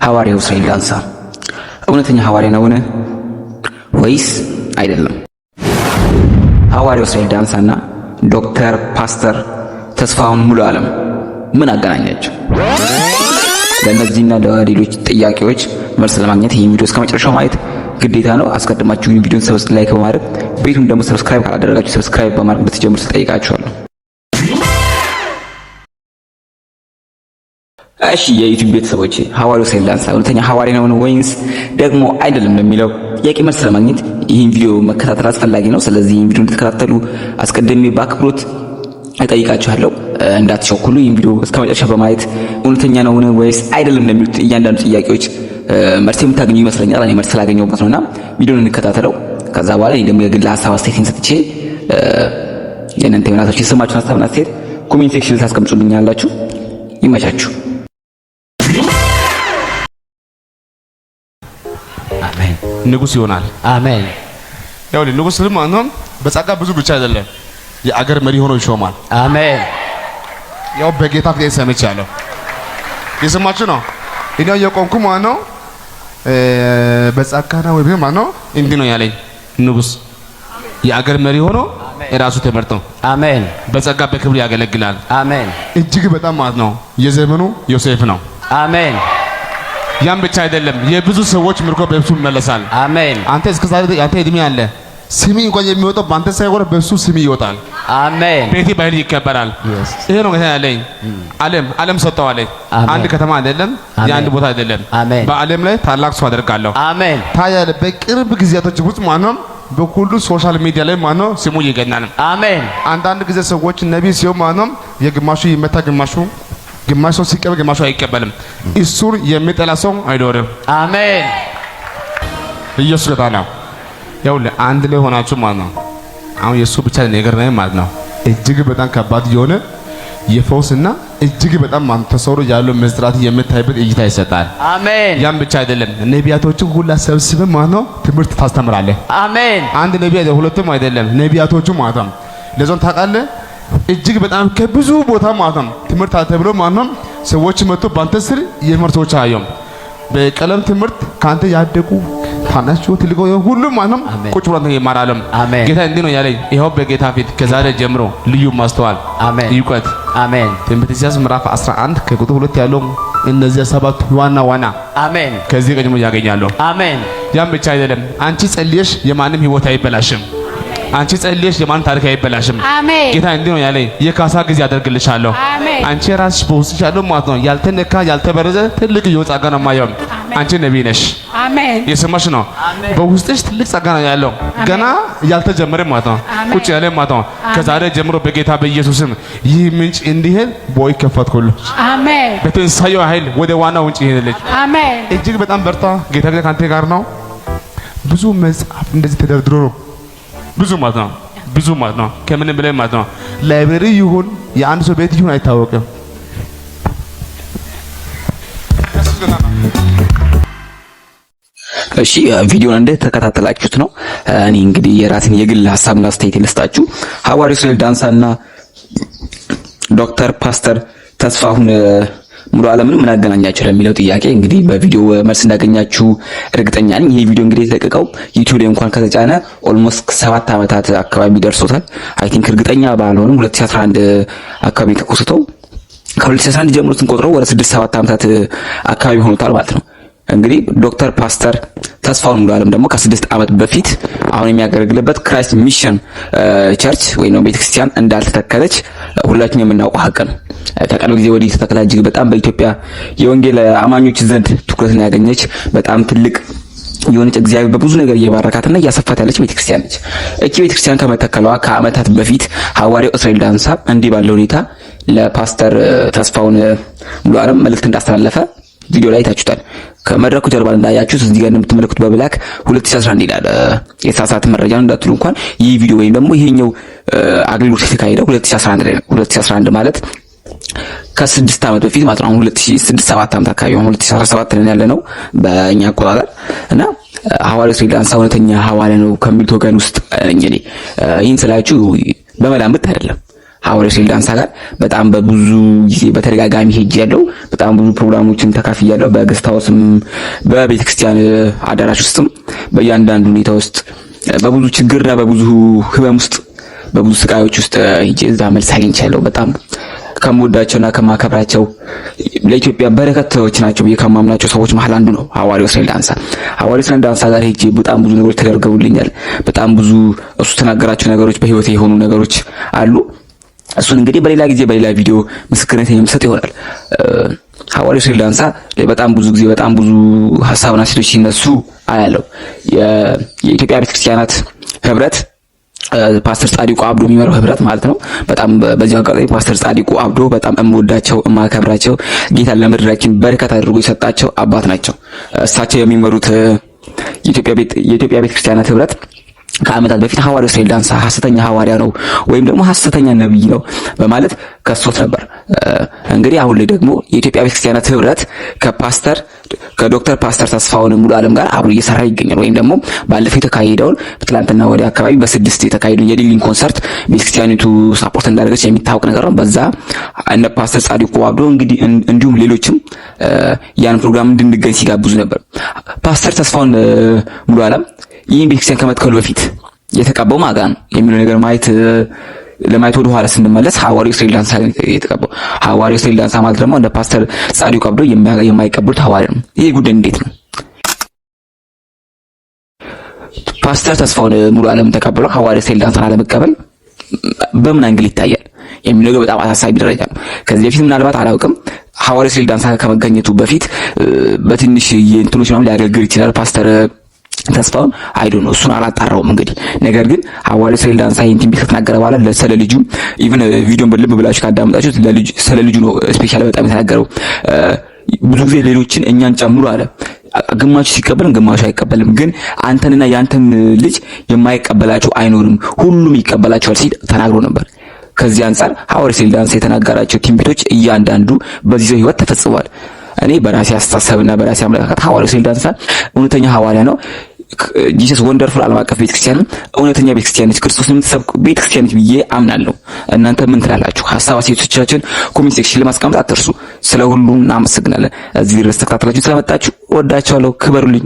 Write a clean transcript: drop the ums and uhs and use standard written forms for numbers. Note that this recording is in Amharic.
ሐዋርያው እስራኤል ዳንሳ እውነተኛ ሐዋርያ ነውን ወይስ አይደለም? ሐዋርያው እስራኤል ዳንሳና ዶክተር ፓስተር ተስፋሁን ሙሉ ዓለም ምን አገናኛቸው? ለእነዚህና ለሌሎች ጥያቄዎች መልስ ለማግኘት ይህን ቪዲዮ እስከ መጨረሻው ማየት ግዴታ ነው። አስቀድማችሁ ይህን ቪዲዮን like በማድረግ ቤቱን ደግሞ subscribe ካላደረጋችሁ subscribe በማድረግ እንድትጀምሩ እጠይቃችኋለሁ። እሺ የዩቲዩብ ቤተሰቦች ሐዋርያው እስራኤል ዳንሳ እውነተኛ ሐዋርያ ነው ወይንስ ደግሞ አይደለም ለሚለው ጥያቄ መልስ ለማግኘት ይህን ቪዲዮ መከታተል አስፈላጊ ነው። ስለዚህ ይህን ቪዲዮ እንድትከታተሉ አስቀድሜ በአክብሮት እጠይቃችኋለሁ። እንዳትቸኩሉ። ይህን ቪዲዮ እስከ መጨረሻ በማየት እውነተኛ ነው ወይስ አይደለም ለሚሉት እያንዳንዱ ጥያቄዎች መልስ የምታገኙ ይመስለኛል። እኔ መልስ ስላገኘሁበት ነውና ቪዲዮን እንከታተለው። ከዛ በኋላ እኔ ደግሞ የግል ሀሳብ አስተያየቴን ሰጥቼ የእናንተ የሆናታችሁ የሰማችሁን ሀሳብና አስተያየት comment section ታስቀምጡልኛላችሁ። ይመቻችሁ። አሜን። ንጉስ ይሆናል። አሜን። ያው ንጉስ ማለት ነው በጸጋ ብዙ ብቻ አይደለም፣ የአገር መሪ ሆኖ ይሾማል። አሜን። ያው በጌታ ፊት ሰምቻለሁ። የሰማችሁ ነው። እኔ የቆምኩ ማለት ነው በጸጋ ነው ወይ ማለት ነው እንዲህ ነው ያለኝ ንጉስ የአገር መሪ ሆኖ የራሱ ተመርጦ አሜን። በጸጋ በክብር ያገለግላል። አሜን። እጅግ በጣም ማለት ነው የዘመኑ ዮሴፍ ነው። አሜን። ያም ብቻ አይደለም፣ የብዙ ሰዎች ምርኮ በእሱ ይመለሳል። አሜን። አንተ እስከ ዛሬ አንተ እድሜ አለ ስሚ እንኳን የሚወጣው በአንተ ሳይሆን በእሱ ስሚ ይወጣል። አሜን። ቤቴ በኃይል ይከበራል። ይሄ ነው ጌታ ያለኝ። ዓለም ዓለም ሰጠው አለኝ። አንድ ከተማ አይደለም፣ የአንድ ቦታ አይደለም። አሜን። በዓለም ላይ ታላቅ ሰው አደርጋለሁ። አሜን። ታያለህ፣ በቅርብ ጊዜያቶች ውስጥ ማለት ነው በሁሉ social media ላይ ማለት ነው ስሙ ይገናል። አሜን። አንዳንድ ጊዜ ሰዎች ነቢይ ሲሆን ማለት ነው የግማሹ ይመታ፣ ግማሹ ግማሽ ሰው ሲቀበል ግማሹ አይቀበልም። እሱን የሚጠላ ሰው አይኖርም። አሜን። ኢየሱስ ጌታ ነው። ይኸውልህ አንድ ላይ ሆናችሁ ማለት ነው። አሁን የእሱ ብቻ ነገር ነው ማለት ነው። እጅግ በጣም ከባድ የሆነ የፈውስና እጅግ በጣም ተሰውሮ ያለው ምስጢራት የምታይበት እይታ ይሰጣል። አሜን። ያም ብቻ አይደለም፣ ነቢያቶችን ሁላ ሰብስበህ ማለት ነው ትምህርት ታስተምራለህ። አሜን። አንድ ነቢይ አይደለም፣ ሁለቱም አይደለም፣ ነቢያቶቹ ማለት ነው። ለዞን ታውቃለህ፣ እጅግ በጣም ከብዙ ቦታ ማለት ነው ትምህርት ተብሎ ማለት ነው ሰዎች መጥቶ ባንተ ስር የትምህርት ሰዎች አየው። በቀለም ትምህርት ካንተ ያደጉ ታናሽ ትልቅ ሁሉም ማለት ነው ቁጭ ብሎ አንተ ይማራል። አሜን። ጌታ እንዲህ ነው ያለኝ፣ ይኸው በጌታ ፊት ከዛሬ ጀምሮ ልዩ ማስተዋል፣ አሜን፣ እውቀት፣ አሜን። ትንቢተ ኢሳይያስ ምዕራፍ 11 ከቁጥር 2 ያለው እነዚያ ሰባት ዋና ዋና አሜን፣ ከዚህ ቀድሞ ያገኛሉ። አሜን። ያም ብቻ አይደለም፣ አንቺ ጸልየሽ የማንም ህይወት አይበላሽም። አንቺ ጸልየሽ የማንም ታሪክ አይበላሽም። አሜን። ጌታ እንዲህ ነው ያለኝ፣ የካሳ ጊዜ አደርግልሻለሁ። አሜን። አንቺ ራስሽ በውስጥሽ ያለው ማለት ነው ያልተነካ ያልተበረዘ ትልቅ የሆነ ጸጋ ነው የማየው። አንቺ ነቢይ ነሽ። አሜን። የሰማሽ ነው። በውስጥሽ ትልቅ ጸጋ ነው ያለው፣ ገና ያልተጀመረ ማለት ነው፣ ቁጭ ያለ ማለት ነው። ከዛሬ ጀምሮ በጌታ በኢየሱስም ይህ ምንጭ እንዲሄድ ቦይ ከፈትኩልሽ። አሜን። በትንሳኤው ኃይል ወደ ዋናው ምንጭ ይሄድልሽ። አሜን። እጅግ በጣም በርታ። ጌታ ከአንተ ጋር ነው። ብዙ መጽሐፍ እንደዚህ ተደርድሮ ነው ብዙ ማለት ነው ብዙ ማለት ነው ከምንም በላይ ማለት ነው። library ይሁን የአንድ ሰው ቤት ይሁን አይታወቅም። እሺ ቪዲዮን እንደተከታተላችሁት ነው። እኔ እንግዲህ የራሴን የግል ሀሳብና አስተያየት ልስጣችሁ። ሐዋርያው እስራኤል ዳንሳና ዶክተር ፓስተር ተስፋሁን ሙሉ ዓለምን ምን አገናኛቸው ለሚለው ጥያቄ እንግዲህ በቪዲዮ መልስ እንዳገኛችሁ እርግጠኛ ነኝ። ይህ ቪዲዮ እንግዲህ የተለቀቀው ዩቲዩብ ላይ እንኳን ከተጫነ almost 7 ዓመታት አካባቢ ደርሶታል። I think እርግጠኛ ባልሆንም 2011 አካባቢ ተኮስተው ከ2011 ጀምሮ ስንቆጥረው ወደ 6 7 ዓመታት አካባቢ ሆኖታል ማለት ነው። እንግዲህ ዶክተር ፓስተር ተስፋሁን ሙሉ ዓለም ደግሞ ከ6 ዓመት በፊት አሁን የሚያገለግልበት Christ Mission Church ወይ ነው ቤተክርስቲያን እንዳልተተከለች ሁላችንም የምናውቀው ሀቅ ነው። ከቅርብ ጊዜ ወዲህ ተተክላ እጅግ በጣም በኢትዮጵያ የወንጌል አማኞች ዘንድ ትኩረትን ያገኘች በጣም ትልቅ የሆነች እግዚአብሔር በብዙ ነገር እየባረካትና እያሰፋት ያለች ቤተክርስቲያን ነች። እቺ ቤተክርስቲያን ከመተከሏ ከዓመታት በፊት ሐዋርያው እስራኤል ዳንሳ እንዲህ ባለ ሁኔታ ለፓስተር ተስፋሁን ሙሉ ዓለም መልእክት እንዳስተላለፈ ቪዲዮ ላይ ታችሁታል። ከመድረኩ ጀርባ እንዳያችሁት እዚህ ጋር እንደምትመለከቱት በ black 2011 ይላል። የተሳሳተ መረጃ ነው እንዳትሉ እንኳን ይህ ቪዲዮ ወይም ደግሞ ይሄኛው አገልግሎት የተካሄደው 2011 ላይ ነው። 2011 ማለት ከስድስት ዓመት በፊት ማለት ነው። አሁን 2006 7 ዓመት አካባቢ አሁን 2017 ላይ ያለ ነው በእኛ አቆጣጠር እና ሐዋርያው እስራኤል ዳንሳ እውነተኛ ሐዋርያ ነው ከሚሉት ወገን ውስጥ እንግዲህ ይህን ስላችሁ በመላምት አይደለም። ሐዋርያው እስራኤል ዳንሳ ጋር በጣም በብዙ ጊዜ በተደጋጋሚ ሄጃለሁ። በጣም ብዙ ፕሮግራሞችን ተካፍያለሁ። በ guest house ም በቤተክርስቲያን አዳራሽ ውስጥም በእያንዳንዱ ሁኔታ ውስጥ በብዙ ችግርና በብዙ ህመም ውስጥ በብዙ ስቃዮች ውስጥ ሄጄ እዛ መልስ አግኝቻለሁ። በጣም ከምወዳቸውና ከማከብራቸው ለኢትዮጵያ በረከቶች ናቸው ብዬ ከማምናቸው ሰዎች መሀል አንዱ ነው ሐዋርያው እስራኤል ዳንሳ። ሐዋርያው እስራኤል ዳንሳ ጋር ሄጄ በጣም ብዙ ነገሮች ተደርገውልኛል። በጣም ብዙ እሱ ተናገራቸው ነገሮች በህይወቴ የሆኑ ነገሮች አሉ። እሱን እንግዲህ በሌላ ጊዜ በሌላ ቪዲዮ ምስክርነት የምሰጥ ይሆናል። ሐዋርያው እስራኤል ዳንሳ ላይ በጣም ብዙ ጊዜ በጣም ብዙ ሀሳብና ሴቶች ሲነሱ አያለው። የኢትዮጵያ ቤተክርስቲያናት ህብረት፣ ፓስተር ጻዲቁ አብዶ የሚመራው ህብረት ማለት ነው። በጣም በዚህ አጋጣሚ ፓስተር ጻዲቁ አብዶ በጣም እምወዳቸው እማከብራቸው ጌታን ለምድራችን በረከት አድርጎ የሰጣቸው አባት ናቸው። እሳቸው የሚመሩት የኢትዮጵያ ቤተክርስቲያናት ህብረት ከዓመታት በፊት ሐዋርያው እስራኤል ዳንሳ ሐሰተኛ ሐዋርያ ነው ወይም ደግሞ ሐሰተኛ ነብይ ነው በማለት ከሶት ነበር። እንግዲህ አሁን ላይ ደግሞ የኢትዮጵያ ቤተክርስቲያናት ህብረት ከዶክተር ፓስተር ተስፋሁን ሙሉ ዓለም ጋር አብሮ እየሰራ ይገኛል። ወይም ደግሞ ባለፈው የተካሄደውን ትላንትና ወዲያ አካባቢ በ6 የተካሄደውን የ healing ኮንሰርት ቤተክርስቲያኒቱ support እንዳደረገች የሚታወቅ ነገር ነው። በዛ እነ ፓስተር ጻዲቁ አብዶ እንግዲህ እንዲሁም ሌሎችም ያን ፕሮግራም እንድንገኝ ሲጋብዙ ነበር። ፓስተር ተስፋሁን ሙሉ ዓለም ይህን ቤተክርስቲያን ከመትከሉ በፊት የተቀባው ማጋ ነው የሚለው ነገር ለማየት ወደ ኋላ ስንመለስ ሐዋርያው እስራኤል ዳንሳ የተቀባው፣ ሐዋርያው እስራኤል ዳንሳ ማለት ደግሞ እንደ ፓስተር ጻዲቁ አብዶ የማይቀበሉት ሐዋርያ ነው። ይህ ጉዳይ እንዴት ነው? ፓስተር ተስፋሁን ሙሉ ዓለም ተቀብሎ ሐዋርያው እስራኤል ዳንሳን አለመቀበል በምን angle ይታያል የሚለው ነገር በጣም አሳሳቢ ደረጃ ነው። ከዚህ በፊት ምናልባት አላውቅም፣ ሐዋርያው እስራኤል ዳንሳ ከመገኘቱ በፊት በትንሽ የእንትኖች ምናምን ሊያገለግል ይችላል ፓስተር ተስፋውን፣ I don't know፣ እሱን አላጣራውም። እንግዲህ ነገር ግን ሐዋርያው እስራኤል ዳንሳ ይህን ትንቢት ከተናገረ በኋላ ስለ ልጁ even ቪዲዮን በልብ ብላችሁ ካዳመጣችሁት ለልጁ ስለ ልጁ ነው specially በጣም የተናገረው። ብዙ ጊዜ ሌሎችን እኛን ጨምሮ አለ፣ ግማሹ ሲቀበልም ግማሹ አይቀበልም። ግን አንተንና ያንተን ልጅ የማይቀበላቸው አይኖርም፣ ሁሉም ይቀበላቸዋል ሲል ተናግሮ ነበር። ከዚህ አንጻር ሐዋርያው እስራኤል ዳንሳ የተናገራቸው ትንቢቶች እያንዳንዱ በዚህ ሰው ህይወት ተፈጽሟል። እኔ በራሴ አስተሳሰብና በራሴ አመለካከት ሐዋርያው እስራኤል ዳንሳ እውነተኛ ሐዋርያ ነው። Jesus Wonderful ዓለም አቀፍ ቤተክርስቲያን እውነተኛ ቤተክርስቲያን ነች፣ ክርስቶስን የምትሰብክ ቤተክርስቲያን ነች ብዬ አምናለሁ። እናንተ ምን ትላላችሁ? ሀሳብ አስተያየቶቻችሁን comment section ለማስቀመጥ አትርሱ። ስለ ሁሉም እናመሰግናለን። እዚህ ድረስ ተከታትላችሁ ስለመጣችሁ እወዳችኋለሁ። ክበሩልኝ።